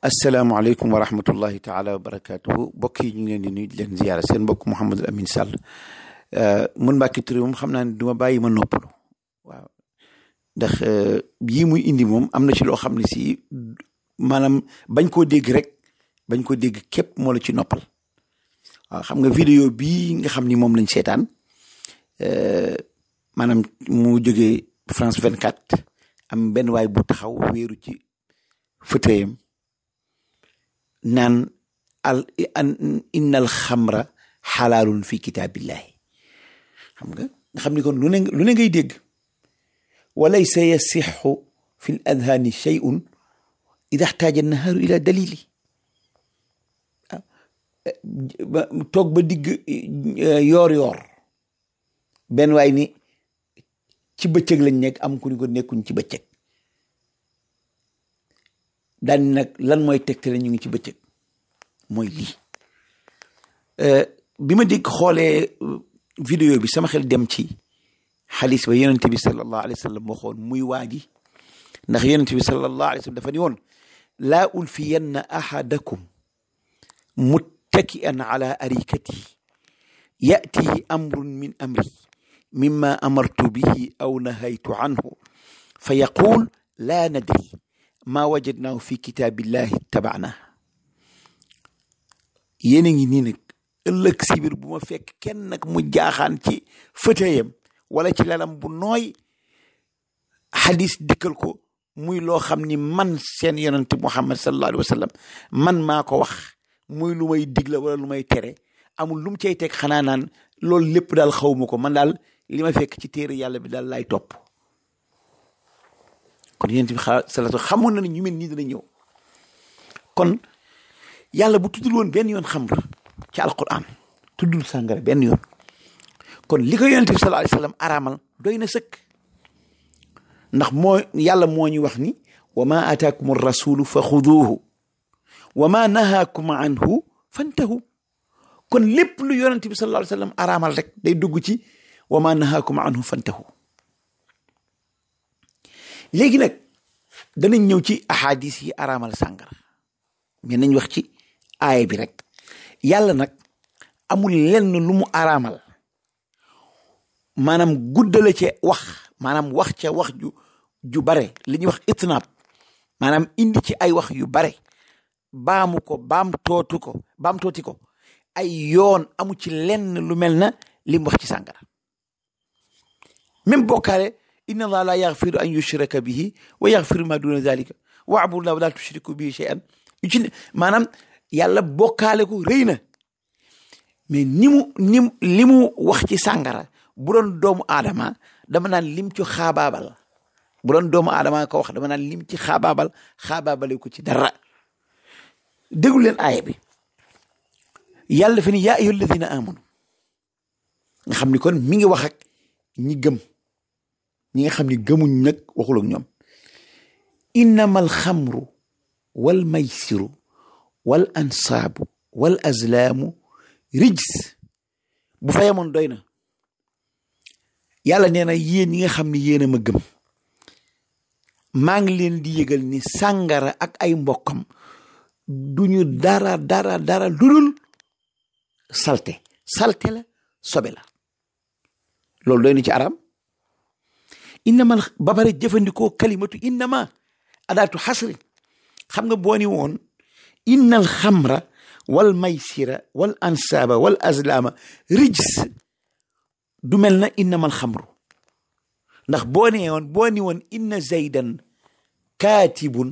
asalaamaaleykum wa rahmatullahi taala wa barakaatuhu mbokk yi ñu ngi leen di nuyu di leen ziyaara seen mbokk Mouhamadul Amine Sall mun Mbàkke Touré moom xam naa ne du ma bàyyi ma noppalu waaw ndax yii muy indi moom am na ci loo xam ne si maanaam bañ koo dégg rek bañ koo dégg képp moo la ci noppal waaw xam nga vidéo bii nga xam ni moom lañ seetaan maanaam mu jógee France 24 am benn waay bu taxaw wéeru ci fauteuilam naan innal xamra xalaalun fi kitaabillahi nga xam ni kon lu ne ngay dégg walaysa yasixu fi l adhaani shay'un ida xtaaja nahaaru ila dalili toog ba digg yoor benn waay ni ci bëccëg lañ nekk am ku ni ko nekkuñ ci bëccëg daan nag lan mooy tegtale ñu ngi ci bëccëg mooy lii bi ma dégg xoolee vidéo bi sama xel dem ci xadis ba yonente bi sallallahu alayhi wa sallam waxoon muy waaji ndax yonente bi sallallahu alayhi wa sallam dafa ni woon laa ulfiyanna ahadakum muttaki'an ala arikati ya'tihi amrun min amri mimma amartu bihi aw nahaytu anhu fa yaqul laa nadri maa wajadnaahu fi kitaabillahi tabaana yéen a ngi nii nag ëllëg si biir bu ma fekk kenn nag mu jaaxaan ci fëtëyam wala ci lalam bu nooy xadis dikkal ko muy loo xam ni man seen yonent Muhammad sallallahu alayhi wa sallam man maa ko wax muy lu may digla wala lu may tere amul lu mu cay teg xanaa naan loolu lépp daal xawma ko man daal li ma fekk ci téere yàlla bi daal laay topp kon yonent bi sallallahu xamoon na ne ñu mel nii dina ñëw kon yàlla bu tuddul woon benn yoon xamr ci alquran tuddul sàngara benn yoon kon li ko yonent bi sallallahu alayhi wasallam araamal doy na sëkk ndax yàlla moo ñu wax ni wa ma ataakum rasulu fa xuduuhu wa ma nahaakum anhu fantahu kon lépp lu yonent bi sallallahu alayhi wasallam araamal rek day dugg ci wa ma nahaakum anhu fantahu léegi nag danañ ñëw ci ahadis yi araamal sàngara mais nañ wax ci aaya bi rek yàlla nag amul lenn lu mu araamal maanaam guddala ca wax maanaam wax ca wax ju bare li ñuy wax itnaab maanaam indi ci ay wax yu bare baamu ko baam tooti ko ay yoon amu ci lenn lu mel na li mu wax ci sàngara même bokkaale inna allaha la yaghfiru an yushraka bihi wa yaghfiru ma duna zalika wa'budu wa la tushriku bihi shay'an maanaam yàlla bokkaale ko rëy na mais li mu wax ci sàngara bu doon doomu aadama dama naan lim ci xaabaabal bu doon doomu aadama ko wax dama naan lim ci xaabaabale ko ci dara déglu leen aaya bi yàlla fi ni yaa ayyuhal ladina amanu nga xam ni kon mi ngi wax ak ñi gëm ñi nga xam ni gëmuñ nag waxul ak ñoom innamal xamru wal maysiru wal ansaabu wal azlaamu rijs bu fa yemoon doy na yàlla nee na yéen ñi nga xam ni yéen a ma gëm maa ngi leen di yëgal ni sàngara ak ay mbokkam duñu dara ludul salte la sobe la loolu doy na ci aram innama ba pare jëfandikoo kalimatu innama adaatu xasri xam nga boo ni woon innal xamra wal maysira wal ansaaba wal azlaama rijs du mel na innamal xamru ndax boo ni woon inna zaydan kaatibun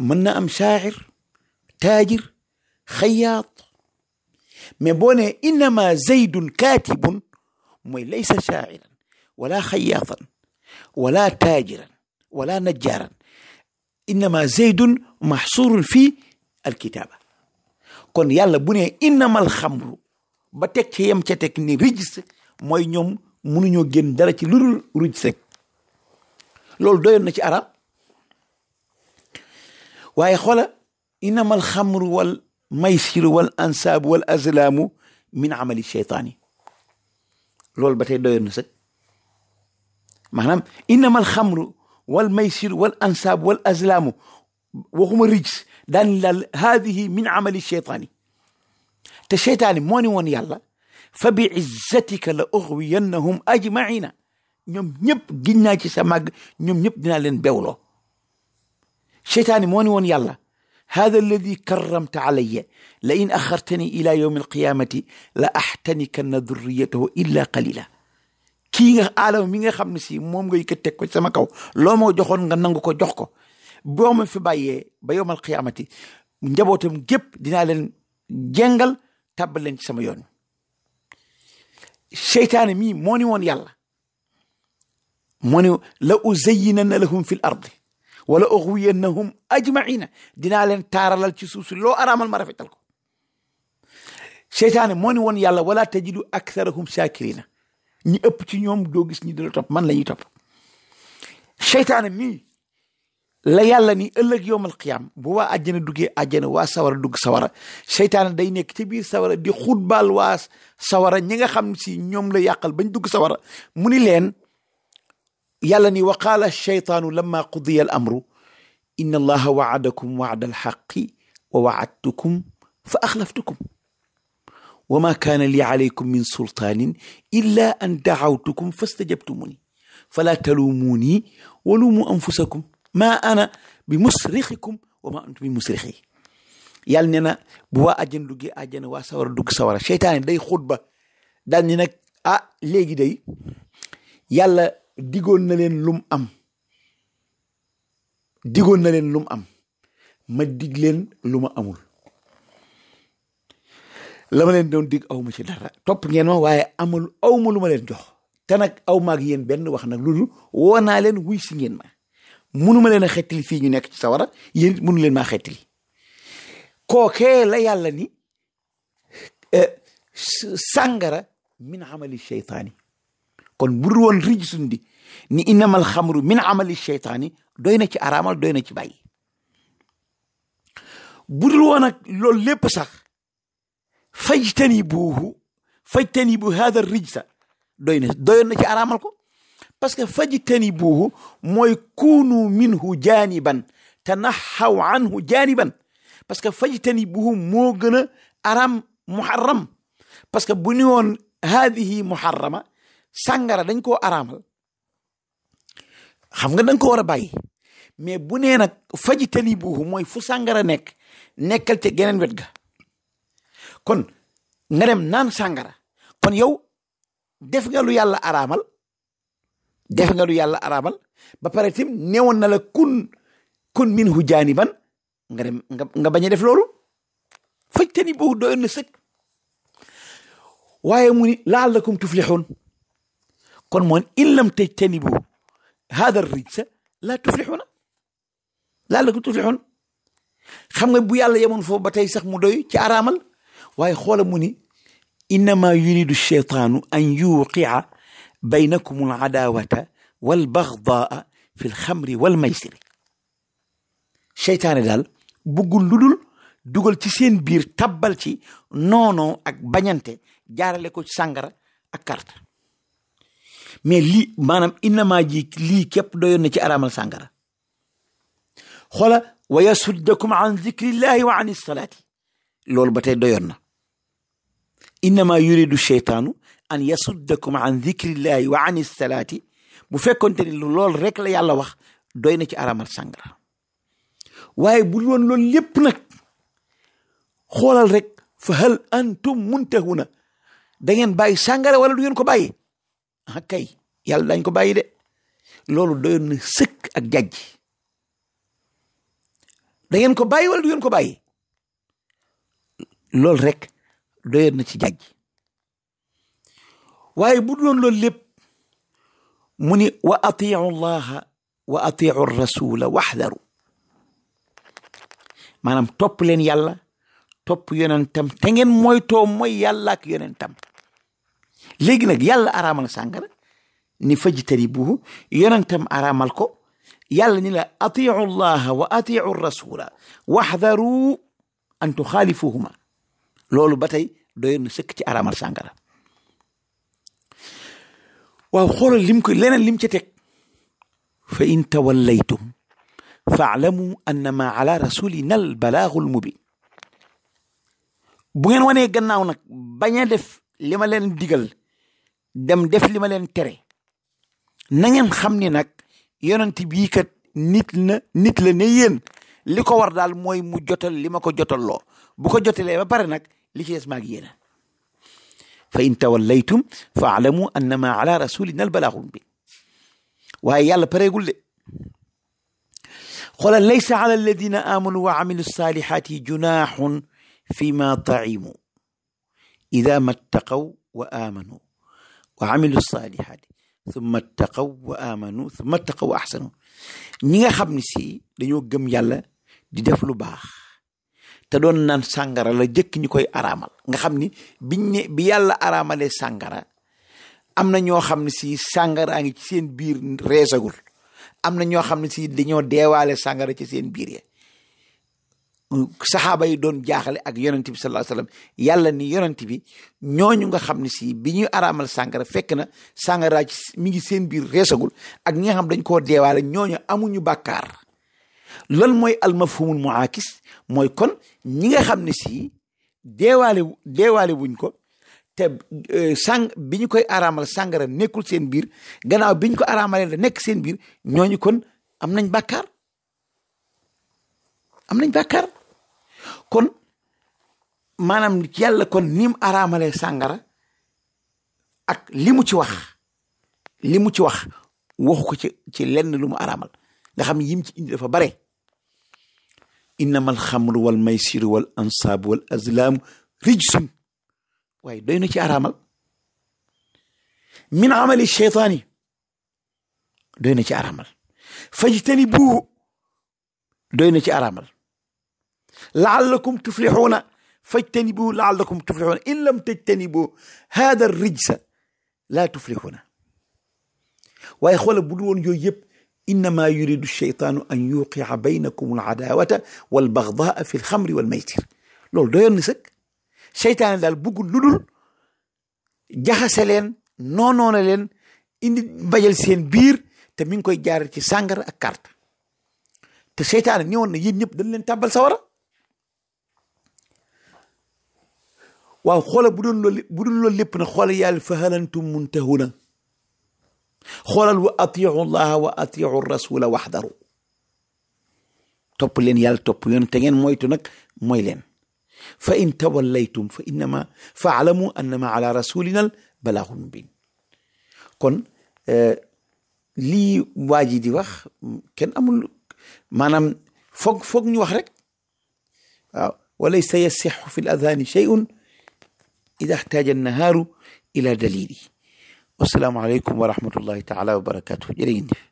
mën na am shaacir taajir xayaat mais boo nee innama zaydun kaatibun mooy laysa shaaciran wala xayaatan wala taajiran wala najjaaran innama zaydun maxsuurun fii alkitaaba kon yàlla bu ne innamal xamru ba teg ca yem ca teg ni rijs mooy ñoom mënuñoo génn dara ci lu dul rijs rek loolu doyoon na ci arab waaye xoola innamal xamru wal maysiru wal ansaabu wal azlaamu min amali sheytaani loolu ba tey doyoon na sëg maanaam innamal xamru wal maysir wal ansaab wal azlaamu waxuma rijs daan lal haadihi min amali sheytaani te sheytaani moo ni woon yàlla fa bi izzatika la ughwiyannahum ajmaina ñoom ñëpp giñ naa ci sa màgg ñoom ñëpp dinaa leen bewloo sheytaani moo ni woon yàlla hada alladi karramta alayya la in axartani ila yawmi alqiyamati la axtanikanna durriyatahu illa qalila kii nga aadama mi nga xam ne si moom nga yëkkat teg ko sama kaw loo ma joxoon nga nangu ko jox ko boo ma fi bàyyee ba yawmal qiyaamati njabootam gépp dinaa leen jengal tàbbal leen ci sama yoon seytaane mii moo ni woon yàlla moo ni la uzayyinanna lahum fi l ardi wala ughwiyannahum ajmaina dinaa leen taaralal ci suuf si loo araamal ma rafetal ko seytaane moo ni woon yàlla wala tajidu aktharahum shakirina ñi ëpp ci ñoom doo gis ñi di la topp man la ñuy topp seytaane mii la yàlla ni ëllëg yowmal qiyaam bu waa àjjana duggee àjjana waa sawara dugg sawara seytaane day nekk ci biir sawara di xutbaal waa sawara ñi nga xam si ñoom la yàqal bañ dugg sawara mu ni leen yàlla ni wa qaala sheytaanu lamma qudiya al amru inna allaha waadakum waada alxaqi wa waadtukum fa axlaftukum wa ma kaana li alaykum min sultaanin illa an dacawtukum fastajabtumuni fala taluumuuni wa luumu anfusakum ma ana bi musrixikum wa ma antum bi musrixi yàlla ne na bu waa àjjana duggee àjjana waa sawara dugg sawara seytaane day xutba daal ni nag léegi day yàlla digoon na leen lum am ma dig leen lu ma amul la ma leen doon dig aw ma ci dara topp ngeen ma waaye aw ma lu ma leen jox te nag aw maag yéen benn wax nag loolu woo naa leen wuy si ngeen ma munuma leen a xettali fii ñu nekk ci sawara yéen munu leen maa xettali kookee la yàlla ni sàngara min amali sheytaani kon bu dul woon rijsun di ni innamal xamru min amali sheytaani doy na ci araamal doy na ci bàyyi bu dul woon ak loolu lépp sax fajtanibuhu hada rijsa doyoon na ci araamal ko parce que fajtanibuhu mooy kunu minhu janiban tanaxaw anhu janiban parce que fajtanibuhu moo gën a araam muharram parce que bu ñu woon haadihi muharrama sàngara dañ koo araamal xam nga dañ ko war a bàyyi mais bu nee nag fajtanibuhu mooy fu sàngara nekkal ca geneen wet ga kon nga dem naan sàngara kon yow def nga lu yàlla araamal ba pare tim newoon na la kun minhu jaaniban nga dem nga bañ a def loolu fajtanibuhu doyoon na sëkk waaye mu ni laallakum tuflixuun kon moon in lam tajtanibu hada rijsa laa tuflixuuna laallakum tuflixuun xam nga bu yàlla yemoon foofu ba tey sax mu doy ci araamal waaye xoola mu ni innama yuridu sheytaanu an yuqica baynakum al adaawata wal bagdaa fi l xamri wal maysiri seytaane daal buggul lu dul dugal ci seen biir tabbal ci noonoo ak bañante jaarale ko ci sàngara ak carte mais lii maanaam innama ji lii képp doyoon na ci araamal sàngara xoola wa yasuddakum an zikrillahi wa an salaati loolu ba tey doyoon na innama yuridu sheytaanu an yasuddakum an zikrillahi wa an salaati bu fekkonte ni loolu rek la yàlla wax doy na ci araamal sàngara waaye bu woon loolu lépp nag xoolal rek fa hal antum muntahuna da ngeen bàyyi sàngara wala du ngeen ko bàyyi kay yàlla dañ ko bàyyi de loolu doyoon na sëkk ak jajj da ngeen ko bàyyi wala du ngeen ko bàyyi loolu rek doyoon na ci jajj waaye bu doon loolu lépp mu ni wa atiu llaha wa atiu rasula waxdaru maanaam topp leen yàlla topp yonentam te ngeen moytoo mooy yàlla ak yonentam léegi nag yàlla araamal sàngara ni fajtanibuhu yonentam araamal ko yàlla ni la atiu llaha wa atiu rasula waxdaru an tuxaalifuhuma loolu ba tey doyoon na sëkk ci araamal sàngara waaw xoolal lim ko leneen lim ci teg fa in tawallaytum faalamu annama ala rasulina al balaagul mubin bu ngeen wanee gannaaw nag bañ a def li ma leen digal dem def li ma leen tere na ngeen xam ni nag yonent bii kat nit la ne yéen li ko war daal mooy mu jotal li ma ko jotal loo bu ko jotalee ba pare nag li ci des maag yéen fa in tawallaytum fa alamu annama ala rasulina al balaagul mubin waaye yàlla pareegul de xoolal laysa ala alladina amanu wa amilu salihati junahun fi ma taimu ida ma ttaqaw wa amanu wa amilu salihati thumma ttaqaw wa amanu thumma ttaqaw wa ahsanu ñi nga xam ni si dañoo gëm yàlla di def lu baax te doon naan sàngara la jëkk ñu koy araamal nga xam ni bi yàlla araamalee sàngara am na ñoo xam ne si sàngara ngi ci seen biir reesagul am na ñoo xam ne si dañoo deewaale sàngara ci seen biir ya saxaaba yi doon jaaxale ak yonent bi sallallahu alayhi wasallam yàlla ni yonent bi ñooñu nga xam ne si bi ñuy araamal sàngara fekk na sàngara ci mi ngi seen biir reesagul ak ñi nga xam dañ koo deewaale ñooñu amuñu bàkkaar lan mooy almafhumul muakis mooy kon ñi nga xam ne si deewaale wuñ ko te bi ñu koy araamal sàngara nekkul seen biir gannaaw bi ñu ko araamalee la nekk seen biir ñooñu kon am nañ bàkkaar kon maanaam yàlla kon ni mu araamalee sàngara ak li mu ci wax waxu ko ci lenn lu mu araamal nga xam yim ci indi dafa bare innama alxamru wal maysiru wal ansaabu wal azlaamu rijsun waaye doy na ci araamal min amali sheytaani doy na ci araamal fajtanibuuhu doy na ci araamal laallakum tuflixuuna fajtanibuuhu laallakum tuflixuuna in lam tajtanibuu haada rijsa laa tuflixuuna waaye xoola bu dul woon yooyu yëpp innama yuridu sheytaanu an yuqica baynakum alcadaawata walbaxdaa fi alxamri walmaysir loolu doyoon na sëkk seytaane daal bëggul lu dul jaxase leen noonoona leen indi mbajal seen biir te mi ngi koy jaar ci sàngara ak carte te seytaane ni woon na yéen ñëpp dañ leen tàbbal sawara waaw xoola bu dul loolu lépp na xoola yàlla fa hal antum muntahuna xoolal wa atiu llaha wa atiu rasula waxdaru topp leen yàlla topp yoon te ngeen moytu nag mooy leen fa in tawallaytum fa innama faalamu annama ala rasulina al balaagul mubin kon lii waa ji di wax kenn amul maanaam foog ñu wax rek waaw walaysa yasixu fi l adhaani shay'un ida ihtaja annahaaru ila dalili wassalaamu aleykum wa rahmatullahi taala wa barakatuh jërë ngeen jëf